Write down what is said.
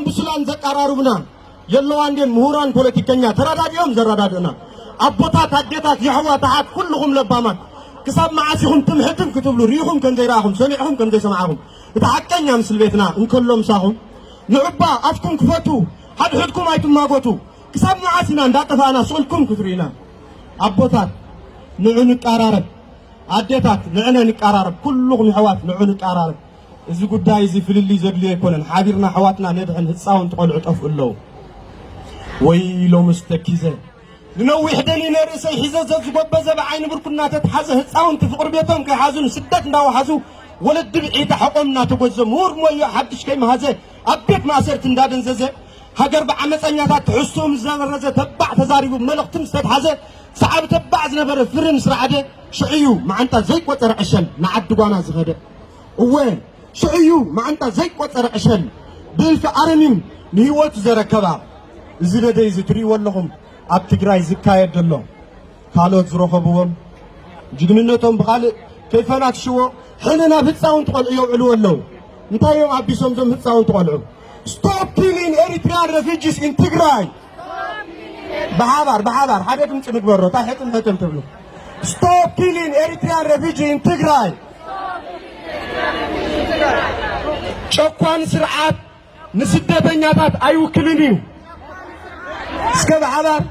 ብሱላን ዘቀራርቡና የለዋ እንዴን? ምሁራን ፖለቲከኛ ተረዳዲኦም ዘረዳድእና ኣቦታት ኣዴታት የሕዋት ኣሓት ኩልኹም ለባማት ክሳብ መዓስ ኢኹም ትምሕትም ክትብሉ ርኢኹም ከም ዘይረኣኹም ሰሚዕኹም ከም ዘይሰማዕኹም እቲ ሓቀኛ ምስል ቤትና እንከሎ ምሳኹም ንዑባ ኣፍኩም ክፈቱ ሓድሕድኩም ኣይትማጎቱ ክሳብ መዓስ ኢና እንዳጠፋእና ስቕልኩም ክትርእዩና ኣቦታት ንዑ ንቃራረብ ኣዴታት ንዕነ ንቃራረብ ኩልኹም የሕዋት ንዑ ንቃራረብ እዚ ጉዳይ እዚ ፍልልይ ዘድልዮ ኣይኮነን ሓቢርና ኣሕዋትና ነድሕን ህፃውንቲ ቆልዑ ጠፍኡ ኣለዉ ወይ ሎምስ ተኪዘ ንነዊሕ ደኒ ነርእሰይ ሒዘ ዘዝጎበዘ ብዓይኒ ብርኩ እናተትሓዘ ህፃውንቲ ፍቕሪ ቤቶም ከይሓዙ ንስደት እንዳወሓዙ ወለዲ ብዒታ ሕቖም እናተጎዘ ምሁር ሞዮ ሓድሽ ከይመሃዘ ኣብ ቤት ማእሰርቲ እንዳደንዘዘ ሃገር ብዓመፀኛታት ትሕዝትኡ ምስ ዘበረዘ ተባዕ ተዛሪቡ መልእኽቲ ምስ ተትሓዘ ሰዓብ ተባዕ ዝነበረ ፍረ ምስ ረዓደ ሽዑ እዩ መዓንጣ ዘይቆፀረ ዕሸል ንዓዲ ጓና ዝኸደ እወ ሽዑ እዩ መዓንጣ ዘይቆፀረ ዕሸል ብእልፊ ኣረሚም ንህይወቱ ዘረከባ እዚ ነደይ እዚ ትርእይዎ ኣለኹም ኣብ ትግራይ ዝካየድ ዘሎ ካልኦት ዝረኸብዎም ጅግንነቶም ብኻልእ ከይፈናትሽዎ ሕነ ናብ ህፃውንቲ ቆልዑ የውዕልዎ ኣለዉ እንታይ እዮም ኣቢሶም ዞም ህፃውንቲ ቆልዑ Stop killing Eritrean refugees in Tigray ብሓባር ብሓባር ሓደ ድምፂ ንግበሮ እንታይ ሕጥም ሕጥም ትብሉ Stop killing Eritrean refugee in Tigray ጨኳን ስርዓት ንስደተኛታት ኣይውክልን እዩ እስከ ብሓባር